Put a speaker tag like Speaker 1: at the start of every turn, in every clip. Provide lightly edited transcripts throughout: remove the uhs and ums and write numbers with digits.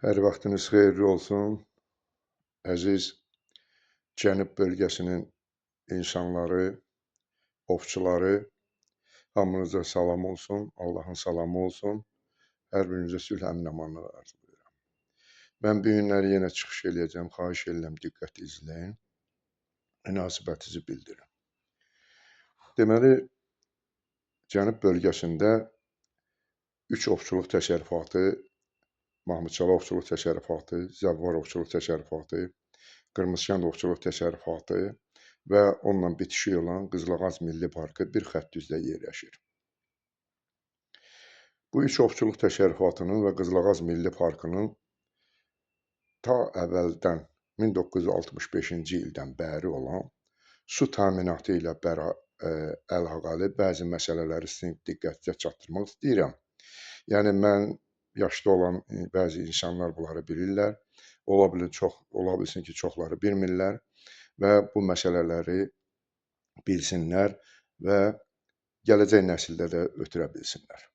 Speaker 1: Hər vaxtınız xeyirli olsun. Əziz Cənub bölgəsinin insanları, ovçuları, hamınıza salam olsun, Allahın salamı olsun. Hər birinizə sülh, əmin-amanlıq arzulayıram. Mən bu günləri yenə çıxış eləyəcəm. Xahiş edirəm, diqqətli izləyin. Münasibətinizi bildirin. Deməli, Cənub bölgəsində 3 ovçuluq təsərrüfatı, Mahmudçala Ovçuluq Təsərrüfatı, Zəvvar Ovçuluq Təsərrüfatı, Qırmızıkənd Ovçuluq Təsərrüfatı və onunla bitişik olan Qızılağac Milli Parkı bir xətt üzrə yerləşir. Bu üç ovçuluq təsərrüfatının və Qızılağac Milli Parkının ta əvvəldən 1965-ci ildən bəri olan su təminatı ilə əlaqəli bəzi məsələləri sizin diqqətinizə çatdırmaq istəyirəm. Yəni mən yaşda olan bəzi insanlar bunları bilirlər. Ola bilir çox, ola bilsin ki, çoxları bilmirlər və bu məsələləri bilsinlər və gələcək nəsildə də ötürə bilsinlər.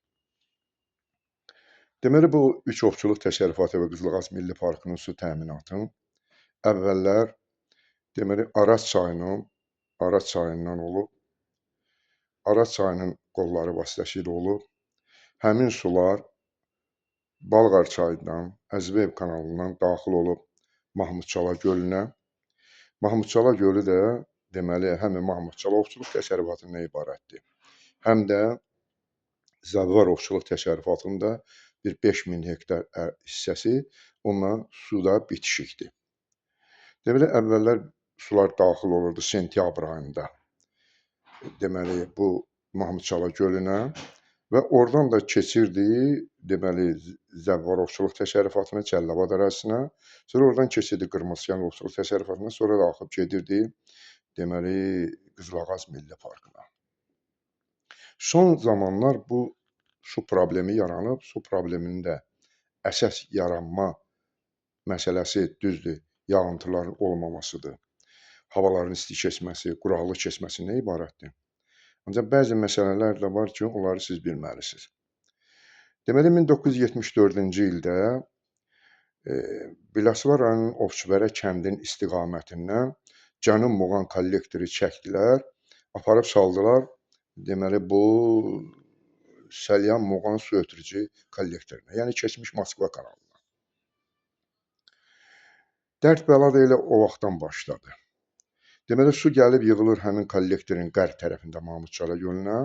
Speaker 1: Deməli, bu üç ovçuluq təsərrüfatı və Qızılağac Milli Parkının su təminatı əvvəllər deməli Araz çayından olub, Araz çayının qolları vasitəsilə olub. Həmin sular Balqar çayından, Əzibəyev kanalından daxil olub Mahmudçala gölünə. Mahmudçala gölü də deməli həm Mahmudçala Ovçuluq Təsərrüfatından ibarətdir, həm də Zəvvar Ovçuluq Təsərrüfatının da bir 5000 hektar hissəsi onunla suda bitişikdir. Deməli, əvvəllər sular daxil olurdu sentyabr ayında. Deməli, bu Mahmudçala gölünə və oradan da keçirdi, deməli, Zəvvar Ovçuluq Təsərrüfatına, Cəllabad ərazisinə. Sonra oradan keçirdi Qırmızıkənd Ovçuluq Təsərrüfatına, sonra da axıb gedirdi, deməli, Qızılağac Milli Parkına. Son zamanlar bu su problemi yaranıb. Su probleminin də əsas yaranma məsələsi düzdür, yağıntıların olmamasıdır. Havaların isti keçməsi, quraqlıq keçməsindən ibarətdir. Ancaq bəzi məsələlər də var ki, onları siz bilməlisiniz. Deməli, 1974-cü ildə Biləsuvar rayonunun Ovçubərə kəndinin istiqamətindən Cənub Muğan kollektoru çəkdilər, aparıb saldılar. Deməli, bu Səlyan Muğan su ötürücü kollektorinə, yəni keçmiş Moskva kanalına. Dərd bəla da elə o vaxtdan başladı. Deməli, su gəlib yığılır həmin kollektorin qərb tərəfində Mahmudçala gölünə.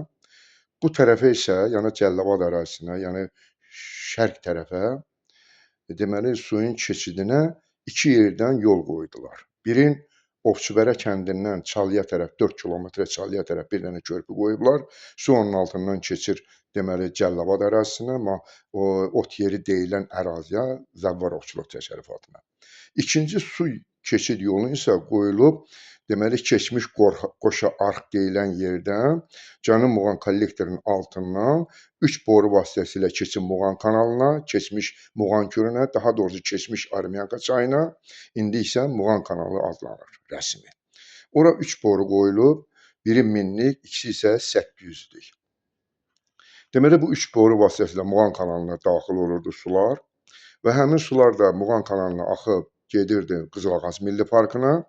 Speaker 1: Bu tərəfə isə, yəni Cəllabad ərazisinə, yəni şərq tərəfə, deməli, suyun keçidinə iki yerdən yol qoydular. Birin Ovçubərə kəndindən Çalıya tərəf, 4 kilometrə Çalıya tərəf bir dənə körpü qoyublar. Su onun altından keçir, deməli, Cəllabad ərazisinə, o ot yeri deyilən əraziyə, Zəvvar Ovçuluq Təsərrüfatına. İkinci su keçid yolu isə qoyulub, deməli, keçmiş Qoşa Arx deyilən yerdən Cənub Muğan kollektorunun altından 3 boru vasitəsilə keçib Muğan kanalına, keçmiş Muğan gölünə, daha doğrusu keçmiş Armyanka çayına, indi isə Muğan kanalı adlanır rəsmi. Ora 3 boru qoyulub, biri 1000-lik, ikisi isə 800-lük. Deməli, bu 3 boru vasitəsilə Muğan kanalına daxil olurdu sular və həmin sular da Muğan kanalına axıb gedirdi Qızılağac Milli Parkına.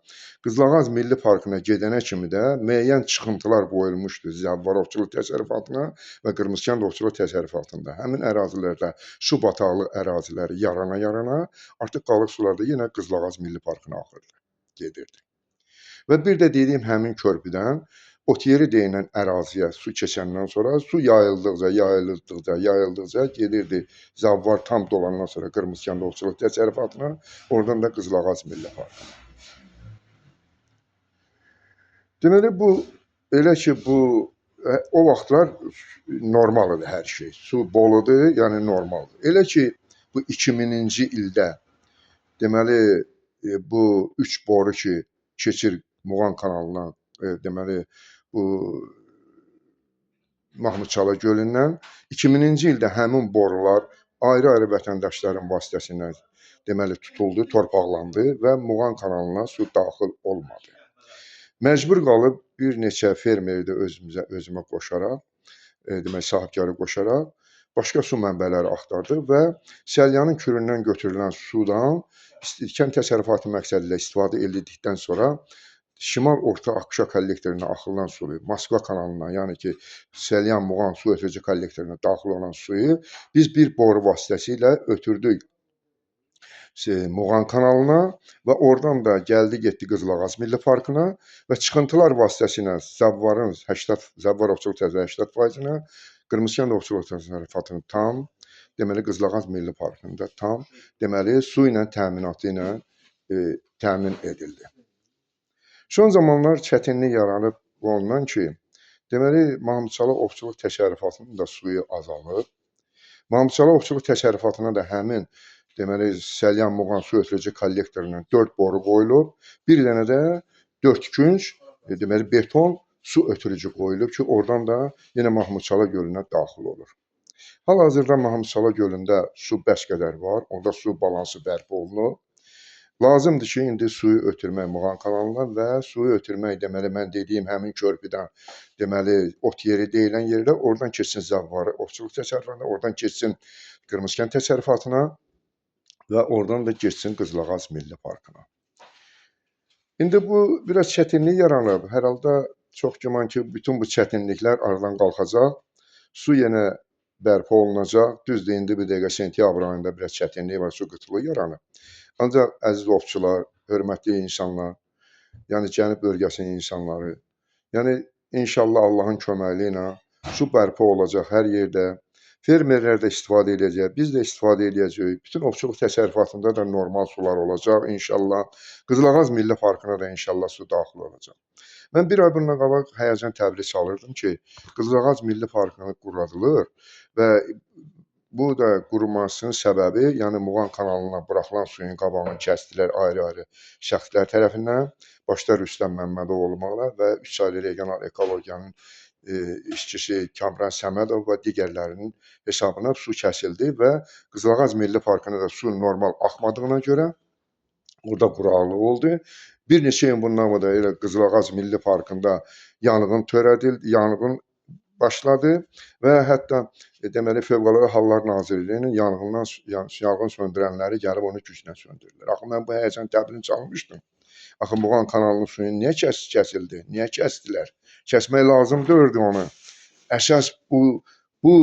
Speaker 1: Qızılağac Milli Parkına gedənə kimi də müəyyən çıxıntılar qoyulmuşdu Zəvvar Ovçuluq Təsərrüfatına və Qırmızıkənd Ovçuluq Təsərrüfatında. Həmin ərazilərdə su bataqlıq əraziləri yarana-yarana artıq qalıq sular da yenə Qızılağac Milli Parkına axırdı, gedirdi. Və bir də dediyim həmin körpüdən ot yeri deyilən əraziyə su keçəndən sonra su yayıldıqca, yayıldıqca, yayıldıqca gedirdi Zəvvar tam dolandan sonra Qırmızıkənd Ovçuluq Təsərrüfatına, oradan da Qızılağac Milli Parkına. Deməli, bu elə ki, bu o vaxtlar normal idi hər şey. Su boludur, yəni normaldır. Elə ki, bu 2000-ci ildə deməli, bu 3 boru ki, keçir Muğan kanalından, deməli, bu Mahmudçala gölündən 2000-ci ildə həmin borular ayrı-ayrı vətəndaşların vasitəsilə deməli tutuldu, torpaqlandı və Muğan kanalına su daxil olmadı. Məcbur qalıb bir neçə fermeri də özümə qoşaraq, deməli sahibkarı qoşaraq Başqa su mənbələri axtardıq və Səlyanın küründən götürülən sudan kənd təsərrüfatı məqsədi ilə istifadə edildikdən sonra Şimal Orta Akşa kollektorinə axılan suyu, Moskva kanalından, yəni ki, Səlyan Muğan su ötürücü kollektorinə daxil olan suyu biz bir boru vasitəsilə ötürdük Muğan kanalına və oradan da gəldi getdi Qızılağac Milli Parkına və çıxıntılar vasitəsilə Zəvvarın 80, Zəvvar Ovçuluq təsərrüfatı 80%-nə, Qırmızıkənd Ovçuluq təsərrüfatının tam, deməli Qızılağac Milli Parkında tam, deməli su ilə təminatı ilə təmin edildi. Son zamanlar çətinlik yaranıb ondan ki, deməli Mahmudçala Ovçuluq Təsərrüfatının da suyu azalıb. Mahmudçala Ovçuluq Təsərrüfatına da həmin deməli Səlyan Muğan su ötürücü kollektorundan 4 boru qoyulub, bir dənə də 4 künc deməli beton su ötürücü qoyulub ki, oradan da yenə Mahmudçala gölünə daxil olur. Hal-hazırda Mahmudçala gölündə su bəs qədər var, orada su balansı bərpa olunub. Lazımdır ki, indi suyu ötürmək Muğan kanalından və suyu ötürmək, deməli, mən dediyim həmin körpüdən, deməli, ot yeri deyilən yerdə, oradan keçsin Zəvvarı Ovçuluq Təsərrüfatına, oradan keçsin Qırmızıkənd Təsərrüfatına və oradan da keçsin Qızılağac Milli Parkına. İndi bu biraz çətinlik yaranıb. Hər halda çox güman ki, bütün bu çətinliklər aradan qalxacaq. Su yenə bərpa olunacaq. Düzdür, indi bir dəqiqə sentyabr ayında biraz çətinlik var, su qıtlığı yaranıb. Ancaq əziz ovçular, hörmətli insanlar, yəni Cənub bölgəsinin insanları, yəni inşallah Allahın köməkliyi ilə su bərpa olacaq hər yerdə. Fermerlər də istifadə edəcək, biz də istifadə edəcəyik. Bütün ovçuluq təsərrüfatında da normal sular olacaq inşallah. Qızılağac Milli Parkına da inşallah su daxil olacaq. Mən bir ay bundan qabaq həyəcan təbili çalırdım ki, Qızılağac Milli Parkını quradılır və bu da qurumasının səbəbi, yəni Muğan kanalına buraxılan suyun qabağını kəsdilər ayrı-ayrı şəxslər tərəfindən. Başda Rüstəm Məmmədov olmaqla və 3 saylı regional ekologiyanın işçisi Kamran Səmədov və digərlərinin hesabına su kəsildi və Qızılağac Milli Parkına da su normal axmadığına görə orada quraqlıq oldu. Bir neçə il bundan da elə Qızılağac Milli Parkında yanğın törədildi, yanğın başladı və hətta deməli Fövqəladə Hallar Nazirliyinin yanğın söndürənləri gəlib onu güclə söndürdülər. Axı mən bu həyəcan təbilini çalmışdım. Axı Muğan kanalının suyunu niyə kəsildi? Niyə kəsdilər? Kəsmək lazım deyildi onu. Əsas bu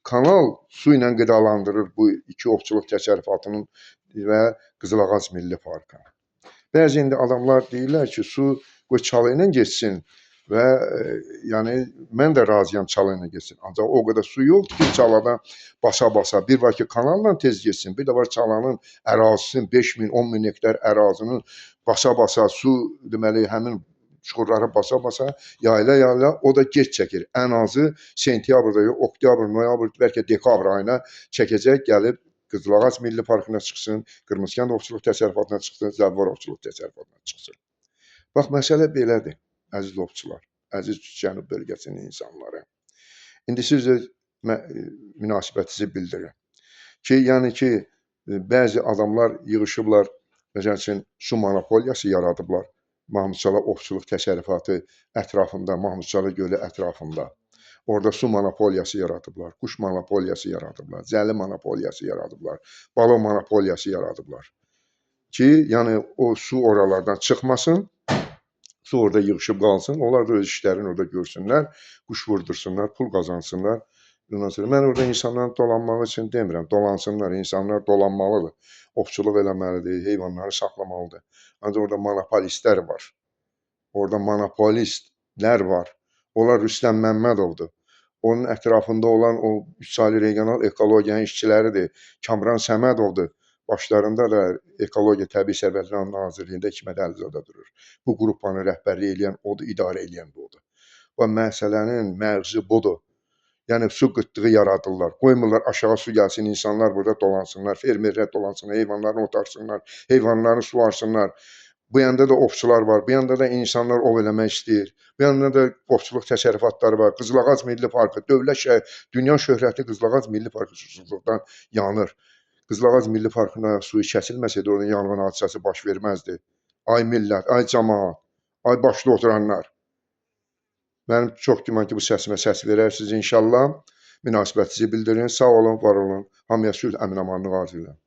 Speaker 1: kanal su ilə qidalandırır bu iki ovçuluq təsərrüfatının və Qızılağac Milli Parkını. Bəzi indi adamlar deyirlər ki, su qoy çalı ilə getsin və yəni mən də razıyam çalı ilə getsin. Ancaq o qədər su yoxdur ki, çalada basa-basa. Bir var ki, kanalla tez getsin, bir də var çalanın ərazisinin 5000, 10.000 hektar ərazinin basa-basa su, deməli həmin çuxurları basa-basa, yayla-yayla o da gec çəkir. Ən azı sentyabrda, yox, oktyabr, noyabr, bəlkə dekabr ayına çəkəcək, gəlib Qızılağac Milli Parkına çıxsın, Qırmızıkənd Ovçuluq Təsərrüfatına çıxsın, Zəvvar Ovçuluq Təsərrüfatına çıxsın. Bax, məsələ belədir, əziz ovçular, əziz Cənub bölgəsinin insanları. İndi siz öz münasibətinizi bildirin ki, yəni ki, bəzi adamlar yığışıblar, məsəl üçün, su monopoliyası yaradıblar Mahmudçala Ovçuluq Təsərrüfatı ətrafında, Mahmudçala gölü ətrafında. Orada su monopoliyası yaradıblar, quş monopoliyası yaradıblar, zəli monopoliyası yaradıblar, balon monopoliyası yaradıblar. Ki, yəni o su oralardan çıxmasın, su orada yığışıb qalsın, onlar da öz işlərini orada görsünlər, quş vurdursunlar, pul qazansınlar. Bundan sonra mən orada insanların dolanmağı üçün demirəm, dolansınlar, insanlar dolanmalıdır. Ovçuluq eləməlidir, heyvanları saxlamalıdır. Ancaq orada monopolistlər var. Orada monopolistlər var. Onlar Rüstəm Məmmədovdur. Onun ətrafında olan o 3 saylı regional ekologiyanın işçiləridir. Kamran Səmədovdur. Başlarında da Ekologiya Təbii Sərvətlər Nazirliyində Hikmət Əlizadə durur. Bu qrupanı rəhbərlik eləyən odur, idarə eləyən də odur. Bu məsələnin məğzi budur. Yəni su qıtlığı yaradırlar. Qoymurlar aşağı su gəlsin, insanlar burada dolansınlar, fermerlər dolansınlar, heyvanlarını otarsınlar, heyvanlarını suvarsınlar. Bu yanda da ovçular var, bu yanda da insanlar ov eləmək istəyir. Bu yanda da ovçuluq təsərrüfatları var. Qızılağac Milli Parkı, dövlət şəhər, dünya şöhrətli Qızılağac Milli Parkı susuzluqdan yanır. Qızılağac Milli Parkına suyu kəsilməsəydi, orada yanğın hadisəsi baş verməzdi. Ay millət, ay camaat, ay başda oturanlar. Mənim çox güman ki, bu səsimə səs verərsiniz inşallah. Münasibətinizi bildirin. Sağ olun, var olun. Hamıya sülh, əmin-amanlıq arzu edirəm.